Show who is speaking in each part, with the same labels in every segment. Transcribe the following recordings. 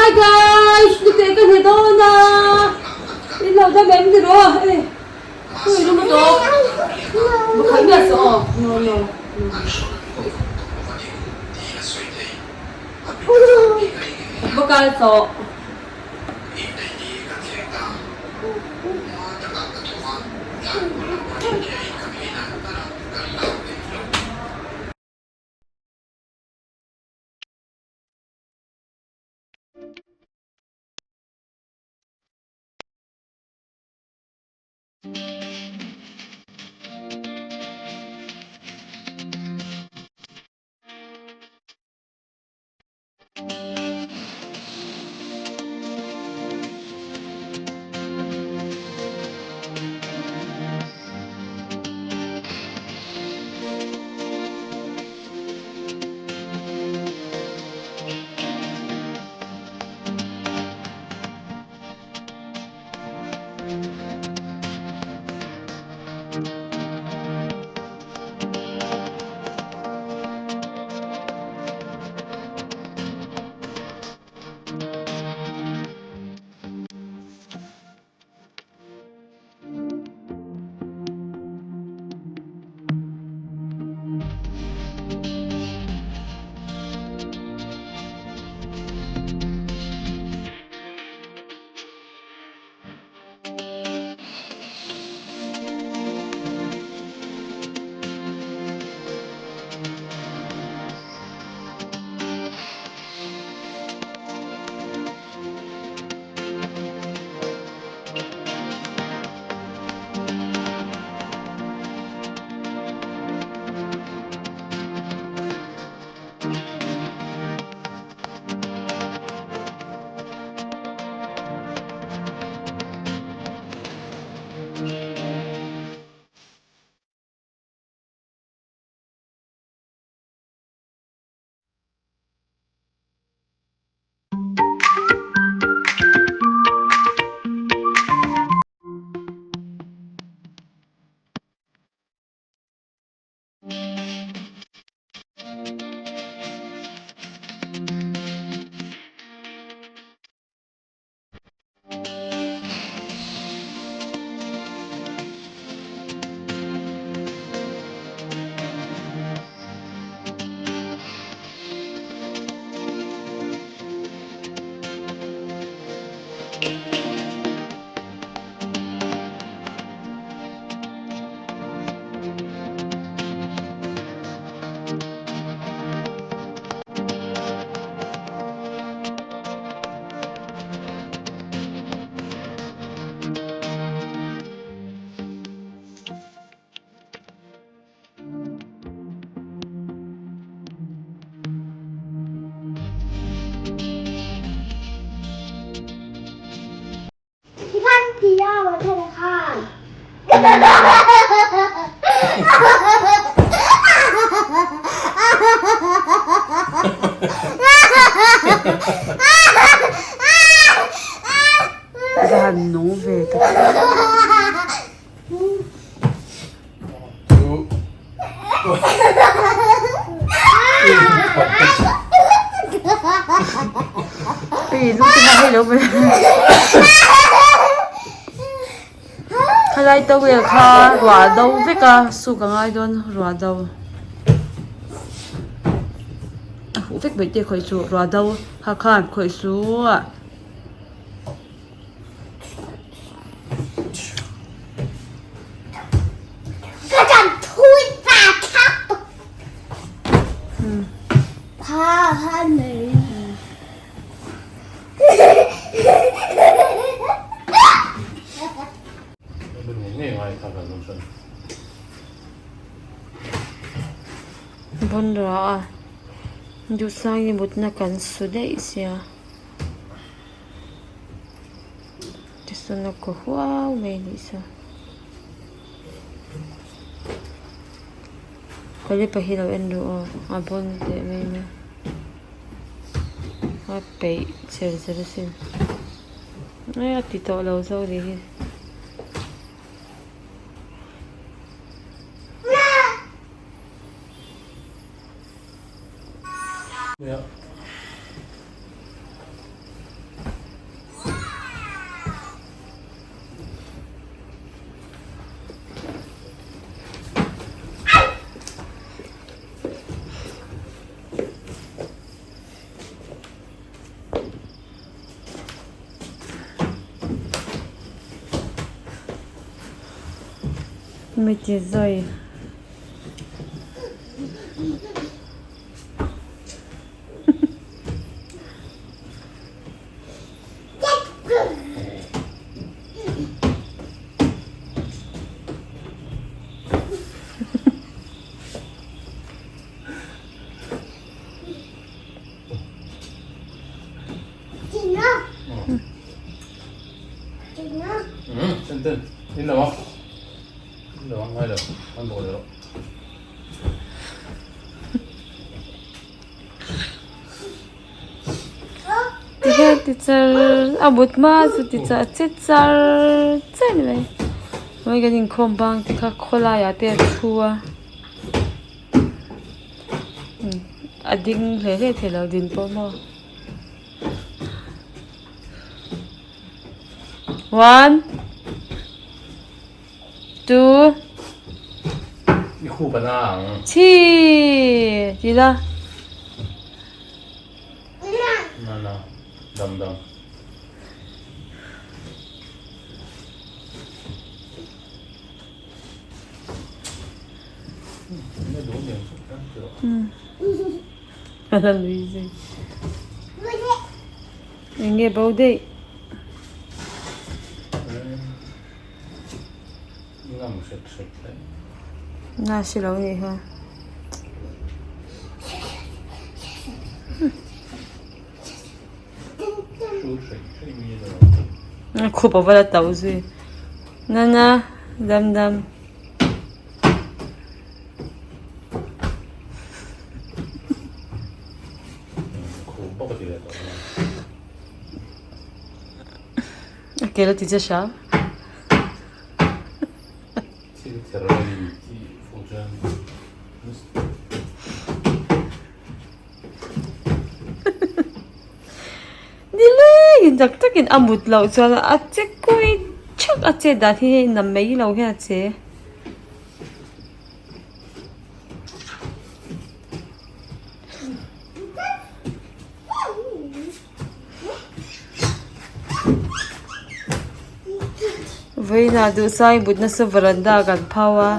Speaker 1: Hi guys, nute ka hne dawn a, in lo dam em ni rawh e, hui lum a tawp, pakhat miah suh aw, no no va kal tawh. Va han nung ve ta Khalai towel kha ruah do vek a suk a ngai dawn ruah do a huh vek mai te khawih chu ruah do ha khan khawih suh a. Bungrua a duhsangin mutna kan su daih sia. Tichuan a kaw huau mai a nih saw. Kawlipa hi lo en duh aw a bawn teh mai ania a peih cher cher asin a ti tawh lo zo nih hi. Mi ti zawi. Tikhian ti char a mut hma chu ti char a che char char a ni mai mai kan inkhawm bang te kha khawlaiah te a thu a a ding hle hle thei lo din pawh maw. One two Three ti la. Eng nge bo daih. Na hre lo nih kha. Khup a va la tauh zui. Nana dam dam. A ke la ti che hram. Nilengin tak takin a mut loh chuan a che kawi thak a chet dan hi hei nam mai lo hian a che. Vawiinah duhsai but nasa veranda kan phau a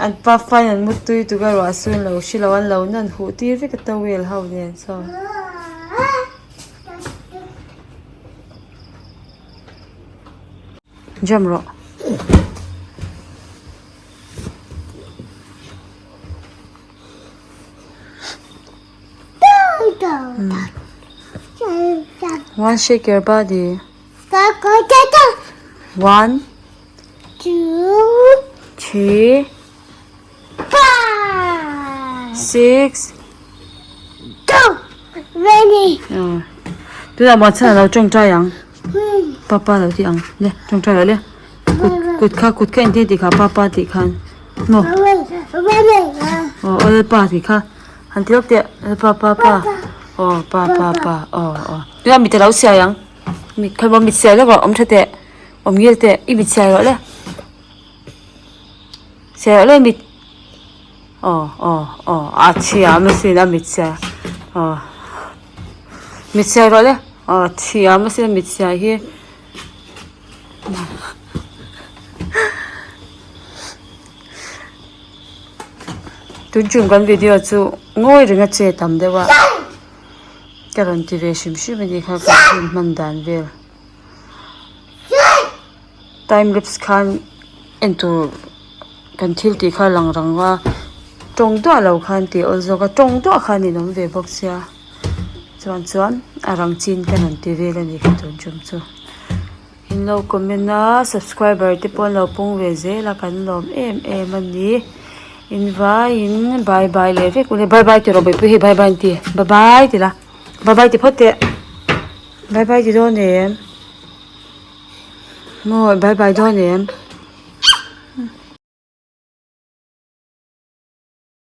Speaker 1: an pa fine an mutui tuk a ruah su in lo hre lo an lo nan huh tir vek a towel ho nen sawn. Jump rawh. One shake your body. One.
Speaker 2: Two.
Speaker 1: Three.
Speaker 2: Five.
Speaker 1: Six.
Speaker 2: Two. Ready.
Speaker 1: Tunah muan chhan alo tawngtai ang. Papa lo ti ang. Le tawngtai lo le. Kut kut kha kut kha engtin tih kha papa tih khan. Maw. Aw aw lalpa tih kha. Han ti lawk teh lalpa pa pa. Aw pa pa pa aw aw. Tunah mit alo siai ang. Mit kha maw mit siai lawk rawh awm tha teh. Awm ngil teh i mit siai rawh le. Siai rawh le mit. Aw aw aw a thiam asin a mit siai aw mit siai rawh le aw thiam asin a mit siai hi tun tum kan video chu ngawi reng a che tam deuh a ka rawn ti ve hrim hrim a nih kha ka hun hman dan vel time lapse khan en tur. Kan thil tih kha lang rang a, tawng duah lo khan tih awl zawk a, tawng duah khan in awm ve bawk sia chuan chuan a rang chin ka rawn ti vel a ni ka tun tum chu. In lo comment a subscriber te pawh an lo pung ve zel a kan lawm em em a ni. In vaiin bye bye leh vek ule bye bye ti rawh Bawihpui hei bye bye an ti bye bye ti la bye bye ti phawt teh bye bye ti dawn em maw bye bye dawn em.